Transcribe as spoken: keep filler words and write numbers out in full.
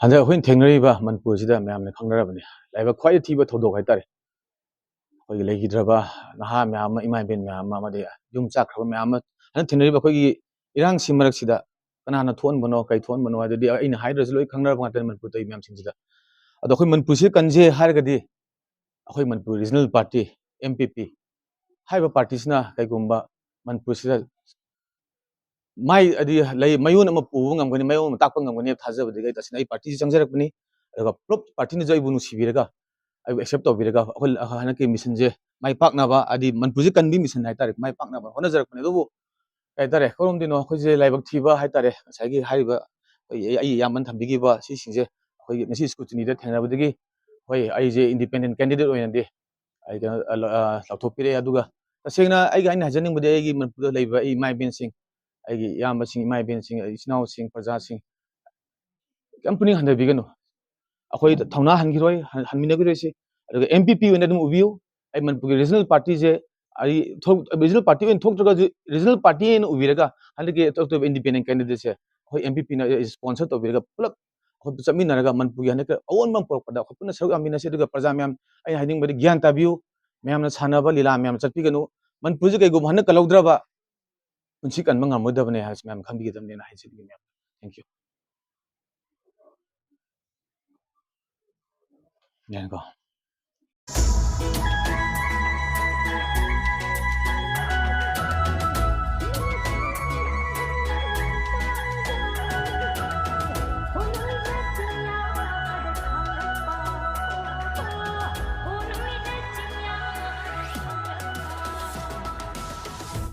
ꯍꯟꯗꯛ ꯑꯩꯈꯣꯏꯅ ꯊꯦꯡꯅꯔꯤꯕ ꯃꯅꯤꯄꯨꯔꯁꯤꯗ ꯃꯌꯥꯝꯅ ꯈꯪꯅꯔꯕꯅꯤ, ꯂꯥꯏꯕꯛ ꯈ꯭ꯋꯥꯏꯗꯒꯤ ꯊꯤꯕ ꯊꯧꯗꯣꯛ ꯍꯥꯏꯇꯥꯔꯦ꯫ ꯑꯩꯈꯣꯏꯒꯤ ꯂꯩꯈꯤꯗ꯭ꯔꯕ ꯅꯍꯥ ꯃꯌꯥꯝ ꯑꯃ, ꯏꯃꯥ ꯏꯕꯦꯟ ꯃꯌꯥꯝ ꯑꯃ, ꯑꯃꯗꯤ ꯌꯨꯝ ꯆꯥꯛꯈ꯭ꯔꯕ ꯃꯌꯥꯝ ꯑꯃ, ꯍꯟꯗꯛ ꯊꯦꯡꯅꯔꯤꯕ ꯑꯩꯈꯣꯏꯒꯤ ꯏꯔꯥꯡꯁꯤ ꯃꯔꯛꯁꯤꯗ ꯀꯅꯥꯅ ꯊꯣꯛꯍꯟꯕꯅꯣ, ꯀꯩ ꯊꯣꯛꯍꯟꯕꯅꯣ ꯍꯥꯏꯗꯨꯗꯤ ꯑꯩꯅ ꯍꯥꯏꯗ꯭ꯔꯁꯨ ꯂꯣꯏ ꯈꯪꯅꯔꯕ ꯉꯥꯛꯇꯅꯤ ꯃꯅꯤꯄꯨꯔ ꯇꯧꯔꯤꯕ ꯃꯌꯥꯝꯁꯤꯡꯁꯤꯗ꯫ ꯑꯗꯣ ꯑꯩꯈꯣꯏ ꯃꯅꯤꯄꯨꯔꯁꯤ ꯀꯟꯁꯦ ꯍꯥꯏꯔꯒꯗꯤ ꯑꯩꯈꯣꯏ Manipur regional party, M P P ꯍꯥꯏꯔꯤꯕ ꯄꯥꯔꯇꯤꯁꯤꯅ ꯀꯩꯒꯨꯝꯕ ꯃꯅꯤꯄꯨꯔꯁꯤꯗ ꯃꯥꯏ, ꯍꯥꯏꯗꯤ, ꯂꯩ, ꯃꯌꯣꯟ ꯑꯃ ꯄꯨꯕ ꯉꯝꯒꯅꯤ, ꯃꯌꯣꯟ ꯑꯃ ꯇꯥꯛꯄ ꯉꯝꯒꯅꯤ ꯍꯥꯏꯕ ꯊꯥꯖꯕꯗꯒꯤ ꯑꯩ ꯇꯁꯦꯡꯅ ꯑꯩ ꯄꯥꯔꯇꯤꯁꯤ ꯆꯪꯖꯔꯛꯄꯅꯤ꯫ ꯑꯗꯨꯒ ꯄꯨꯂꯞ ꯄꯥꯔꯇꯤꯅꯁꯨ ꯑꯩꯕꯨ ꯅꯨꯡꯁꯤꯕꯤꯔꯒ, ꯑꯩꯕꯨ ꯑꯦꯛꯁꯦꯞ ꯇꯧꯕꯤꯔꯒ, ꯑꯩꯈꯣꯏ ꯍꯟꯗꯛꯀꯤ ꯃꯤꯁꯟꯁꯦ ꯃꯥꯏ ꯄꯥꯛꯅꯕ, ꯍꯥꯏꯗꯤ ꯃꯅꯤꯄꯨꯔꯁꯦ ꯀꯟꯕꯤ ꯃꯤꯁꯟ ꯍꯥꯏꯇꯥꯔꯦ, ꯃꯥꯏ ꯄꯥꯛꯅꯕ ꯍꯣꯠꯅꯖꯔꯛꯄꯅꯤ꯫ ꯑꯗꯨꯕꯨ ꯀꯩ ꯍꯥꯏꯇꯥꯔꯦ, ꯀꯔꯣꯝꯗꯩꯅꯣ ꯑꯩꯈꯣꯏꯁꯦ ꯂꯥꯏꯕꯛ ꯊꯤꯕ ꯍꯥꯏꯇꯥꯔꯦ, ꯉꯁꯥꯏꯒꯤ ꯍꯥꯏꯔꯤꯕ ꯑꯩ, ꯑꯩ ꯏꯌꯥꯝꯕꯅ ꯊꯝꯕꯤꯈꯤꯕ ꯁꯤꯁꯤꯡꯁꯦ ꯑꯩꯈꯣꯏꯒꯤ ꯉꯁꯤ ꯁ꯭ꯀ꯭ꯔꯨꯇꯤꯅꯤꯗ ꯊꯦꯡꯅꯕꯗꯒꯤ, ꯍꯣꯏ, ꯑꯩꯁꯦ ꯏꯟꯗꯤꯄꯦꯟꯗꯦꯟ ꯀꯦꯟꯗꯤꯗꯦꯠ ꯑꯣꯏꯅꯗꯤ ꯑꯩ ꯀꯩꯅꯣ, ꯑ, ꯂ-, ꯑ, ꯂꯥꯎꯊꯣꯛꯄꯤꯔꯛꯑꯦ꯫ ꯑꯗꯨꯒ ꯇꯁꯦꯡꯅ ꯑꯩꯒꯤ, ꯑꯩꯅ ꯍꯥꯏꯖꯅꯤꯡꯕꯗꯤ ꯑꯩꯒꯤ ꯃꯅꯤꯄꯨꯔꯗ ꯂꯩꯕ ꯑꯩ ꯏꯃꯥ ꯏꯕꯦꯟꯁꯤꯡ, ꯑꯩꯒꯤ ꯏꯌꯥꯝꯕꯁꯤꯡ, ꯏꯃꯥ ꯏꯕꯦꯟꯁꯤꯡ, ꯑꯩ ꯏꯆꯤꯟ ꯏꯅꯥꯎꯁꯤꯡ, ꯄ꯭ꯔꯖꯥꯁꯤꯡ ꯀꯩꯝ ꯄꯨꯛꯅꯤꯡ ꯍꯟꯊꯕꯤꯒꯅꯨ꯫ ꯑꯩꯈꯣꯏ ꯊꯧꯅꯥ ꯍꯟꯈꯤꯔꯣꯏ, ꯍꯟ-, ꯍꯟꯃꯤꯟꯅꯈꯤꯔꯣꯏꯁꯤ꯫ ꯑꯗꯨꯒ ꯑꯦꯝ ꯄꯤ ꯄꯤ ꯑꯣꯏꯅ ꯑꯗꯨꯝ ꯎꯕꯤꯌꯨ꯫ ꯑꯩ ꯃꯅꯤꯄꯨꯔꯒꯤ ꯔꯤꯖꯅꯦꯜ ꯄꯥꯔꯇꯤꯁꯦ, ꯑꯩ ꯊꯣꯛ-, ꯔꯤꯖꯅꯦꯜ ꯄꯥꯔꯇꯤ ꯑꯣꯏꯅ ꯊꯣꯛꯇ꯭ꯔꯒꯁꯨ ꯔꯤꯖꯅꯦꯜ ꯄꯥꯔꯇꯤ ꯑꯣꯏꯅ ꯎꯕꯤꯔꯒ ꯍꯟꯗꯛꯀꯤ ꯑꯇꯣꯞ ꯑꯇꯣꯞꯄ ꯏꯟꯗꯤꯄꯦꯟꯗꯦꯟ ꯀꯦꯟꯗꯤꯗꯦꯠꯁꯦ ꯑꯩꯈꯣꯏ ꯑꯦꯝ ꯄꯤ ꯄꯤꯅ ꯁ꯭ꯄꯣꯟꯁꯔ ꯇꯧꯕꯤꯔꯒ ꯄꯨꯂꯞ ꯑꯩꯈꯣꯏ ꯆꯠꯃꯤꯟꯅꯔꯒ ꯃꯅꯤꯄꯨꯔꯒꯤ ꯍꯟꯗꯛꯀꯤ ꯑꯑꯣꯟꯕ ꯑꯃ ꯄꯨꯔꯛꯄꯗ ꯑꯩꯈꯣꯏ ꯄꯨꯟꯅ ꯁꯔꯨꯛ ꯌꯥꯃꯤꯟꯅꯁꯤ꯫ ꯑꯗꯨꯒ ꯄ꯭ꯔꯖꯥ ꯃꯌꯥꯝ, ꯑꯩꯅ ꯍꯥꯏꯅꯤꯡꯕꯗꯤ ꯒ꯭ꯌꯥꯟ ꯇꯥꯕꯤꯌꯨ, ꯃꯌꯥꯝꯅ ꯁꯥꯟꯅꯕ ꯂꯤꯂꯥ ꯃꯌꯥꯝ ꯆꯠꯄꯤꯒꯅꯨ꯫ ꯃꯅꯤꯄꯨꯔꯁꯤ ꯀꯩꯒꯨꯝꯕ ꯍꯟꯗꯛ ꯀꯜꯍꯧꯗ꯭ꯔꯕ ꯄꯨꯟꯁꯤ ꯀꯟꯕ ꯉꯝꯃꯣꯏꯗꯕꯅꯦ ꯍꯥꯏꯕꯁꯤ ꯃꯌꯥꯝ ꯈꯪꯕꯤꯒꯗꯕꯅꯦꯅ ꯍꯥꯏꯖꯅꯤꯡꯉꯤ ꯃꯌꯥꯝ꯫ Thank you꯫ ꯌꯥꯔꯦꯀꯣ?